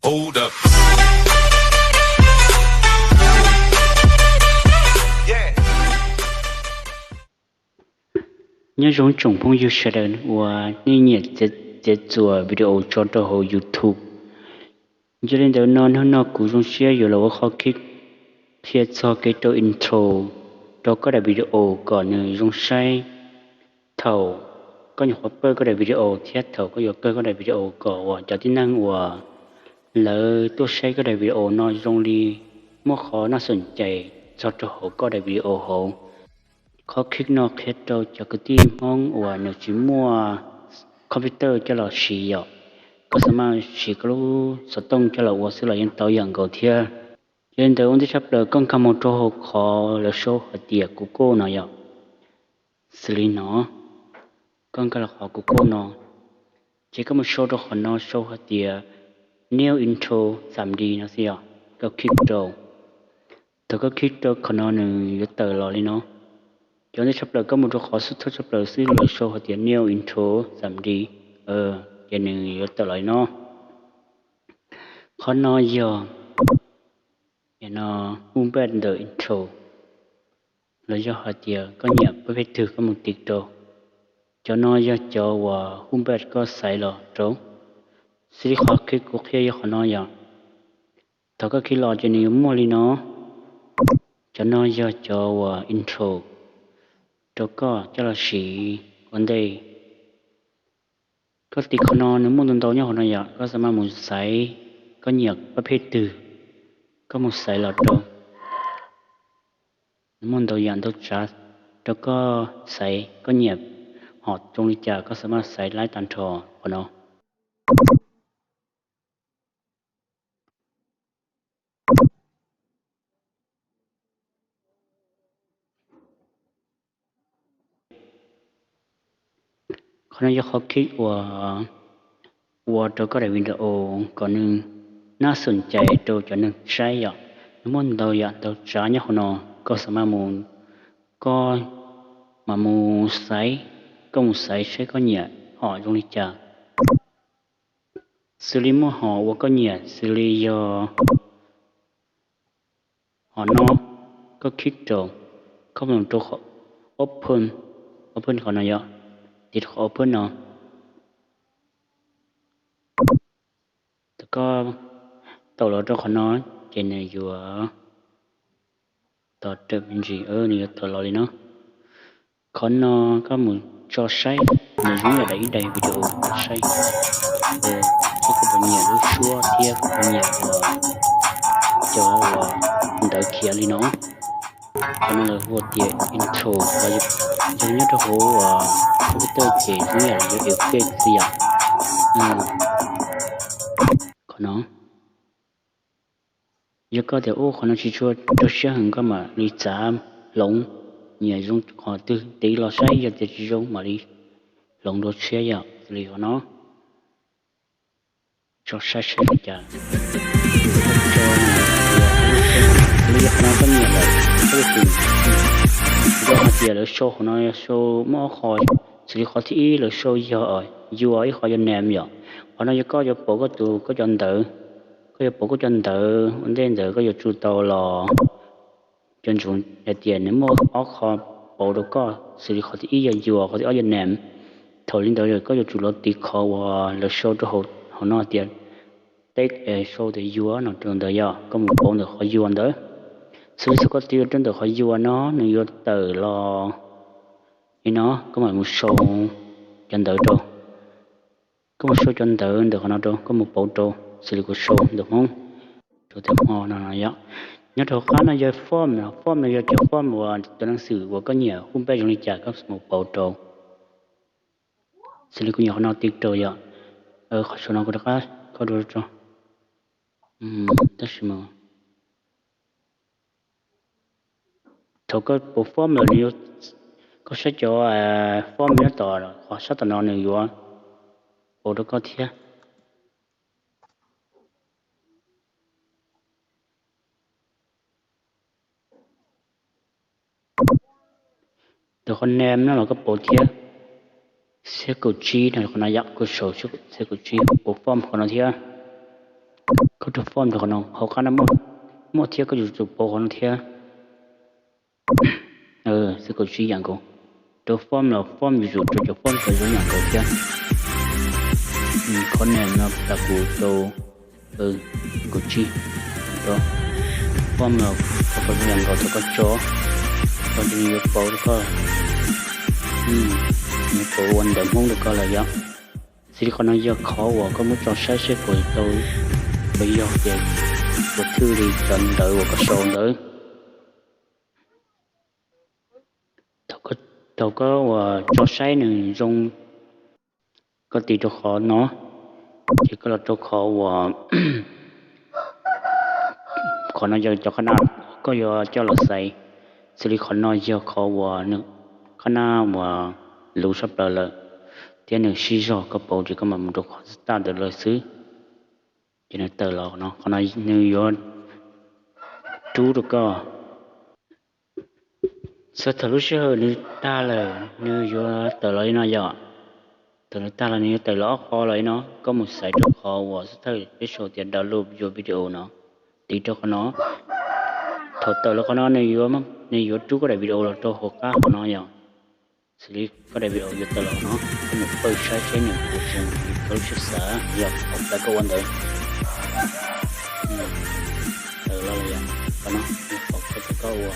Nyob zoo tsoom phooj ywg sawv daws uas nej nyiam txiav txuas video tso rau hauv YouTube. Yog li ntawd no hnub no kuv zoo siab yuav los ua qhov clip qhia txog kev rau intro rau koj daim video kom nws zoo saib thaum koj nyuam qhuav pawj koj daim video thiab thaum koj yuav kawg koj daim video kom uas cov tib neeg uas lawv tuaj saib koj daim video no zoo li muaj qhov noj xoom cais txog rau hauv koj daim video hauv. Qhov clip no qhia rau cov kwv tij Hmoob uas nws tsis muaj computer coj los siv yom, koj xav mas siv koj lub xov tooj coj los ua xwb los yeej tau ib yam nkaus thiab. Yog li ntawd ua ntej tshaj plaws koj nkag mus rau hauv qhov lawv sau hais tias Google no yom, xws li no, koj nkag los qhov Google no, ces koj mus sau rau qhov no sau hais tias new intro xam di no xwb yom, koj click rau. Thaum koj click rau qhov no nws yuav tawm los li no. Ces ua ntej tshaj plaws koj mus rau qhov xub thawj tshaj plaws xwb lawv sau hais tias new intro xam di, ces nws yuav tawm los li no. Qhov no yog no, hu npaj ntawm intro, los yog hais tias koj nyiam pab pheej twg koj mus tiv rau. Cov no yog cov uas hu npaj koj xaiv los rau. Xws li qhov clip kuv qhia yog qhov no yom. Thaum koj click los ces nws yuav muaj li no. Cov no yog cov uas intro rau koj coj los siv ua ntej. Koj tiv qhov no nws muaj ntau ntau nyob hauv no yom, koj xav mas mus xaiv koj nyiam pab pheej twg, koj mus xaiv los rau. Nws muaj ntau yam ntau tsav rau koj xaiv, koj nyiam hom zoo li cas koj xav mas xaiv laib tag nrho qhov no. Qhov no yog qhov clip uas ua rau koj daim video kom nws noj xoom cais rau cov neeg saib yom. Nws muaj ntau yam ntau tsav nyob hauv no, koj xav mas mus, koj mas mus xaiv, koj mus xaiv saib koj nyiam hom zoo li cas. Xws li muaj hom uas koj nyiam xws li yog hom no, koj click rau, koj mus rau qhov open, open qhov no yom, tiv rau qhov open no. Thaum koj tau los rau qhov no ces nws yuav tos rawm me ntsis, nws yuav tawm los li no. Qhov no koj mus tso saib, nws zoo yam daim ib daim video saib, saib koj puas nyiam lub suab thiab koj puas nyiam cov uas ntawv khiav li no. Qhov no lawv hu tias intro, yog nyob rau hauv computer ces zoo yam li effect xwb yom. Qhov no, yog koj tias ub qhov no tsis tshua rau siab heev koj mam li txav hloov, nyiam zoo qhov twg tiv los saib, yog tias tsis zoo mam li hloov dua tshiab yom, xws li qhov no. Tso saib saib li cas. Xws li qhov no koj nyiam lawm, koj yuav tsum, yog hais tias lawv sau qhov no yog sau muaj ob qho, xws li qhov thib ib lawv sau yog yuav, ib qho yog name yom. Qhov no yog koj yuav pauv koj tus, koj cov ntawv, koj yuav pauv koj cov ntawv ua ntej ntawd koj yuav tsum tau los cov ntsoov hais tias nws muaj ob qho pauv rau koj, xws li qhov thib ib yog yuav, qhov thib ob yog name. Thaum li ntawd koj yuav tsum los tiv qhov uas lawv sau rau hauv no tias text, sau tias yuav no rau ntawd yom, koj mus pauv ntawm qhov yuav ntawd. Xws li thaum koj tiv rau ntawm qhov yuav no nws yuav tawm los li no, koj mam mus sau cov ntawv rau. Koj mus sau cov ntawv ntawm qhov no rau, koj mus pauv rau, xws li kuv sau ntawm Hmoob, sau tias hmo no no yom. Nyob rau hauv qab no yog form, form no yog cov form uas cov neeg xwm uas koj nyiam hu npaj zoo li cas koj mus pauv rau. Xws li kuv nyiam qhov no tiv rau yom, qhov saum no kuv rov qab kho dua tso. Tab sis mas thaum koj pauv form lawm nws yuav, koj saib cov form nyob tom qhov sab tom no nws yuav pauv rau koj thiab. Ntawm qhov name no los koj pauv thiab, xiab kaum tsib no qhov no yom, koj sau xiab kaum tsib pauv form qhov no thiab. Koj Rau form rau qhov no, hauv qab no muaj thiab, koj yuav tsum pauv qhov no thiab. Xwb kom zoo yam nkaus. Rau form los form yuav tsum rau cov form kom zoo yam nkaus thiab. Qhov name no tas kuv rau, kuv tsij rau form los kom zoo yam nkaus, thaum koj tso, thaum nws yuav pauv rau koj, nws pauv ua ntawv Hmoob rau koj lawm yom. Xws li qhov no yog qhov uas koj muab tso saib seb puas tau, puas yog ces puas thwj li cov ntawv uas koj sau ntawd. Thaum koj uas tso saib nws zoo, koj tiv rau qhov no, ces koj los rau qhov uas, qhov no yog cov qhab naj koj yuav coj los xaiv. Xws li qhov no yog qhov uas nws, qhab naj uas luv tshaj plaws lawm thiab nws sib zog, koj pauv ces koj mam mus rau qhov start ntawd lawm xwb, ces nws tawm los no. Qhov no nws yuav rub rau koj. Txog thaum lub sij hawm nws tag lawm nws yuav tawm los li no yom. Thaum nws tag los nws yuav tawm los ob qho los li no, koj mus xaiv rau qhov uas xub thawj peb sau tias download your video no, tiv rau qhov no. Thaum tawm los qhov no nws yuav rub koj daim video los rau hauv qab qhov no yom. Xws li koj daim video yuav tawm los no, koj mus pawj saib seb nws puas zoo li koj lub siab xav, yog qhov koj ua ntawd. Tawm los lawm yom, qhov no yog qhov koj ua.